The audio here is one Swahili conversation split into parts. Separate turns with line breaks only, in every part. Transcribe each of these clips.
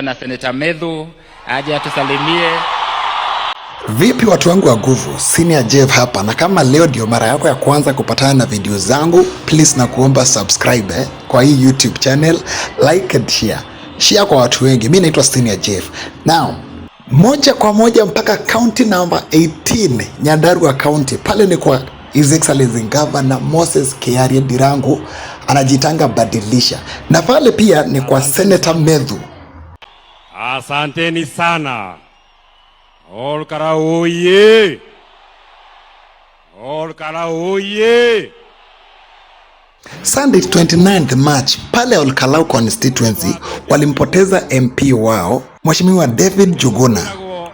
Na Senator Methu aje atusalimie.
Vipi watu wangu wa nguvu, Senior Jeff hapa, na kama leo ndio mara yako ya kwanza kupatana na video zangu, please na kuomba subscribe kwa hii YouTube channel, like and share. Share kwa watu wengi. Mimi naitwa Senior Jeff. Now, moja kwa moja mpaka county number 18, Nyandarua County. Pale ni kwa His Excellency Governor Moses Kiarie Ndirangu, anajitanga badilisha. Na pale pia ni kwa Senator Methu.
Asanteni sana. Olkalau oye! Olkalau oye!
Sunday 29th March pale Olkalau constituency walimpoteza MP wao Mheshimiwa David Njuguna.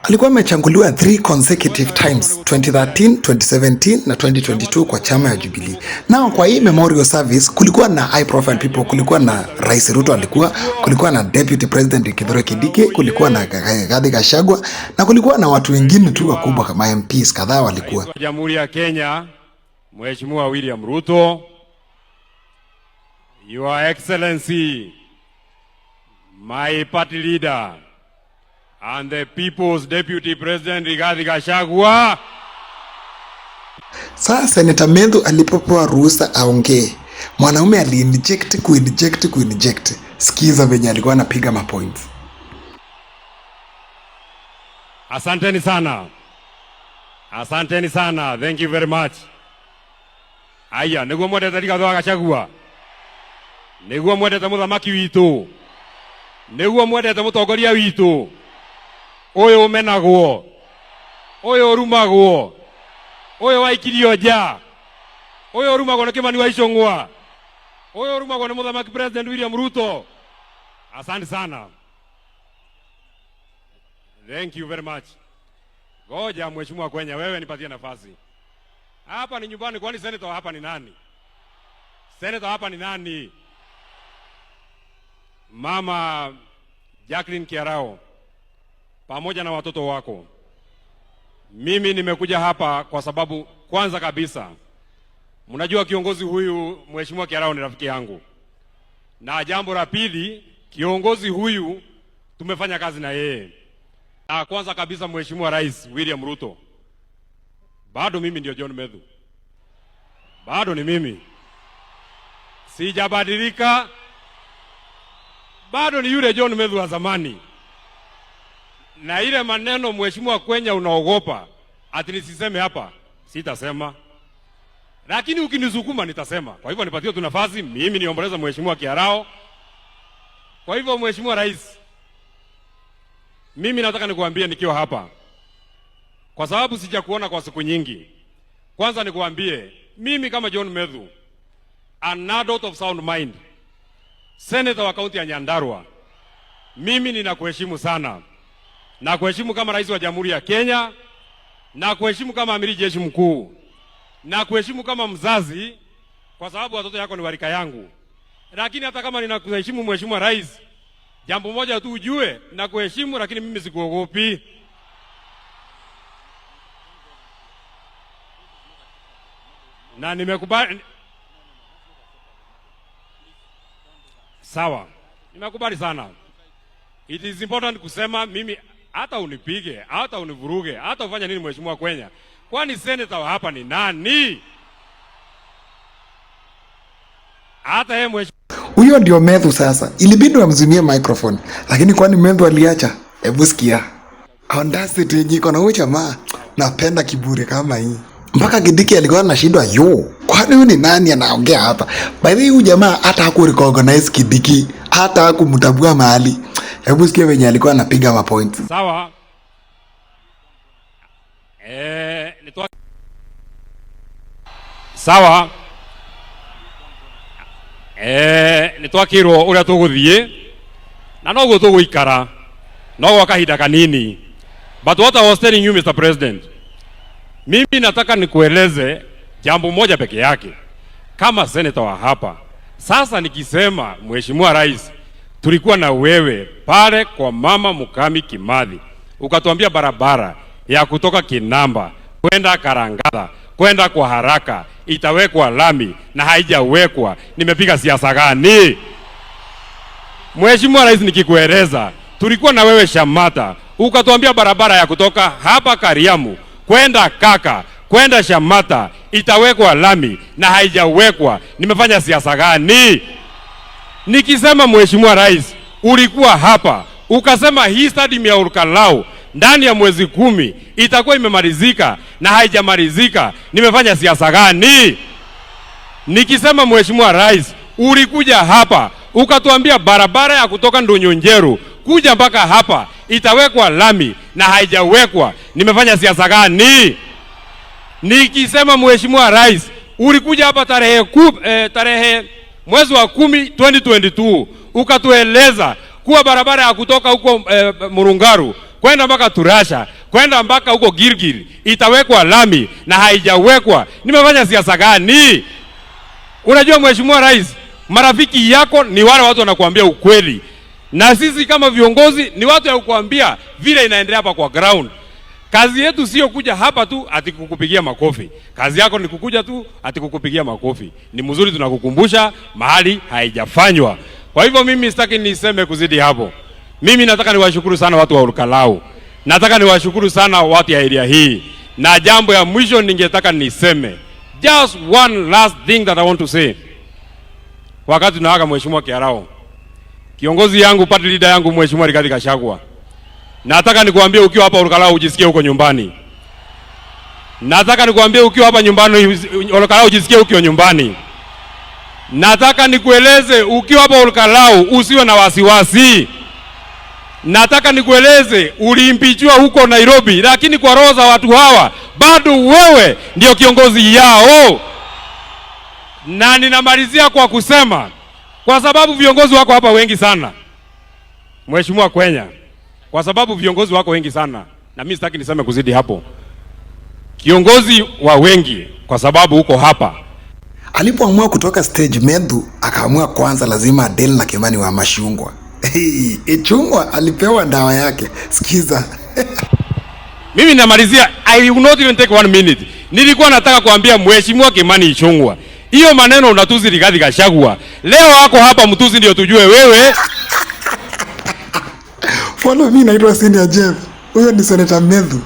Alikuwa amechaguliwa 3 consecutive times 2013, 2017 na 2022 kwa chama ya Jubilee. Nao kwa hii memorial service kulikuwa na high profile people, kulikuwa na Rais Ruto alikuwa, kulikuwa na Deputy President Kithure Kindiki, kulikuwa na Rigathi Gachagua na kulikuwa na watu wengine tu wakubwa kama MPs kadhaa walikuwa.
Rais wa Jamhuri ya Kenya Mheshimiwa William Ruto, Your Excellency, my party leader and the people's deputy president Rigathi Gachagua.
Sasa Senator Methu alipopewa ruhusa aongee, mwanaume aliinject kuinject kuinject. Sikiza venye alikuwa anapiga mapoints.
Asanteni sana. Asanteni sana. Thank you very much. Aya, niguo mwendete Rigathi wa Gachagua. Niguo mwendete muthamaki witu. Niguo mwendete mutongoria witu. Uyu umenagwo. Uyu urumagwo. Uyu waikirio nja. Uyu urumagwo ni Kimani wa Ichung'wa. Uyu urumagwo ni muthamaki President William Ruto. Asante sana. Thank you very much. Goja Mheshimiwa Kwenya, wewe nipatie nafasi. Hapa ni nyumbani, kwani senator hapa ni nani? Senator hapa ni nani? Mama Jacqueline Kiarao pamoja na watoto wako. Mimi nimekuja hapa kwa sababu kwanza kabisa mnajua kiongozi huyu Mheshimiwa Kiarao ni rafiki yangu. Na jambo la pili, kiongozi huyu tumefanya kazi na yeye. Na kwanza kabisa Mheshimiwa Rais William Ruto, bado mimi ndio John Methu, bado ni mimi, sijabadilika, bado ni yule John Methu wa zamani. Na ile maneno Mheshimiwa Kwenya unaogopa ati nisiseme hapa, sitasema, lakini ukinisukuma nitasema. Kwa hivyo nipatie tu nafasi mimi niomboleze Mheshimiwa Kiarao. Kwa hivyo Mheshimiwa Rais, mimi nataka nikuambie nikiwa hapa, kwa sababu sijakuona kwa siku nyingi. Kwanza nikuambie mimi kama John Methu, an adult of sound mind, senator wa kaunti ya Nyandarua, mimi ninakuheshimu sana. Nakuheshimu kama rais wa Jamhuri ya Kenya, nakuheshimu kama amiri jeshi mkuu, nakuheshimu kama mzazi, kwa sababu watoto yako ni warika yangu. Lakini hata kama ninakuheshimu Mheshimiwa Rais, jambo moja tu ujue, nakuheshimu lakini mimi sikuogopi. Na nimekubali. Sawa, nimekubali sana. It is important kusema mimi hata unipige, hata univuruge, hata ufanye nini Mheshimiwa Kwenya. Kwani senator wa hapa ni nani? Hata yeye mheshimiwa
Huyo ndio Methu sasa. Ilibidi wamzimie microphone, lakini kwani Methu aliacha? Hebu sikia. Audacity yenye iko na huyu jamaa. Napenda kiburi kama hii. Mpaka Kindiki alikuwa anashindwa, yo, kwani huyu ni nani anaongea hapa? By the way, huyu jamaa hata hakurecognize Kindiki, hata hakumtambua mahali. Hebu sikia venye alikuwa anapiga mapoints.
Sawa. Sawa. Nitwakirwo uria tuguthie na noguo tuguikara no gwa kahinda kanini. But what I was telling you Mr. President, mimi nataka nikueleze jambo moja peke yake kama senator wa hapa. Sasa nikisema Mheshimiwa Rais, tulikuwa na wewe pale kwa Mama Mukami Kimathi, ukatuambia barabara ya kutoka Kinamba kwenda Karangatha kwenda kwa haraka itawekwa lami na haijawekwa. Nimepiga siasa gani? Mheshimiwa Rais, nikikueleza Tulikuwa na wewe Shamata, ukatuambia barabara ya kutoka hapa Kariamu kwenda Kaka kwenda Shamata itawekwa lami na haijawekwa. Nimefanya siasa gani? Nikisema Mheshimiwa Rais, ulikuwa hapa ukasema hii stadium ya Olkalou ndani ya mwezi 10 itakuwa imemalizika na haijamalizika. Nimefanya siasa gani? Nikisema Mheshimiwa Rais, ulikuja hapa ukatuambia barabara ya kutoka Ndonyonjeru kuja mpaka hapa itawekwa lami na haijawekwa. Nimefanya siasa gani? Nikisema Mheshimiwa Rais, ulikuja hapa tarehe mwezi wa 10 2022 ukatueleza kuwa barabara ya kutoka huko Murungaru kwenda mpaka Turasha kwenda mpaka huko Gilgil itawekwa lami na haijawekwa. Nimefanya siasa gani? Unajua Mheshimiwa Rais, marafiki yako ni wale watu wanakuambia ukweli, na sisi kama viongozi ni watu ya kukuambia vile inaendelea hapa kwa ground. Kazi yetu sio kuja hapa tu ati kukupigia makofi. Kazi yako ni kukuja tu ati kukupigia makofi. Ni mzuri, tunakukumbusha mahali haijafanywa. Kwa hivyo mimi sitaki niseme kuzidi hapo. Mimi nataka niwashukuru sana watu wa Olkalou. Nataka niwashukuru sana watu ya area hii. Na jambo ya mwisho ningetaka niseme, just one last thing that I want to say. Wakati tunaaga Mheshimiwa Kiarao, kiongozi yangu, party leader yangu Mheshimiwa Rigathi Gachagua, nataka nikuambie ukiwa hapa Olkalou ujisikie huko nyumbani. Nataka nikuambie ukiwa hapa nyumbani Olkalou ujisikie ukiwa nyumbani. Nataka nikueleze ukiwa hapa Olkalou usiwe na wasiwasi. Nataka nikueleze uliimpeachiwa huko Nairobi, lakini kwa roho za watu hawa bado wewe ndio kiongozi yao. Na ninamalizia kwa kusema, kwa sababu viongozi wako hapa wengi sana, Mheshimiwa Kwenya, kwa sababu viongozi wako wengi sana, na mimi sitaki niseme kuzidi hapo. Kiongozi wa wengi, kwa sababu uko hapa.
Alipoamua kutoka stage, Methu akaamua kwanza lazima adeal na Kimani wa Machungwa. Hey, Ichung'wah alipewa dawa yake. Sikiza.
Mimi namalizia, I will not even take one minute. Nilikuwa nataka kuambia Mheshimiwa Kimani Ichung'wah, hiyo maneno unatusi Rigathi Gachagua, leo wako hapa mtusi ndio tujue wewe.
Follow me, naitwa Senior Jeff. Huyo ni Senator Methu.